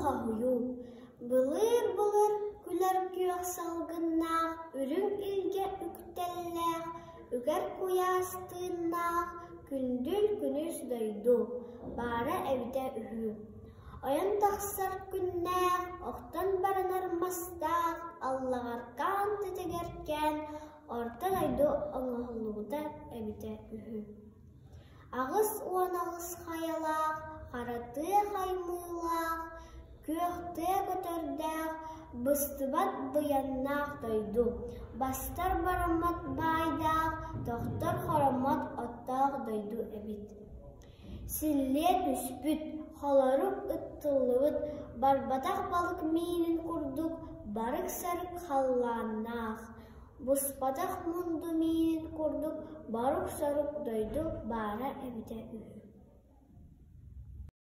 хоһуйуу Былыыр-былыр күлэр күөх салгыннаах, үрүҥ илгэ үктэллээх, үгэр куйаас тыыннаах күндүл күнүс дойду баара эбитэ үһү. Ойон тахсар күннээх, охтон баранар мастаах, аллаҕаркаан тэтэгэркээн орто дойду оҥоһуллубута эбитэ үһү. 88 хайалаах, хара тыа хаймыылаах, күөх тыа көтөрдөөх, быстыбат быйаннаах дойду, бастар бараммат баайдаах, тохтор хороммот оттоох дойду эбит. Силлиэ түспүт, холорук ыттыллыбыт, барбатах балык миинин курдук барык-сарык халлааннаах, буспатах мунду миинин курдук борук-сорук дойду баара эбитэ үһү.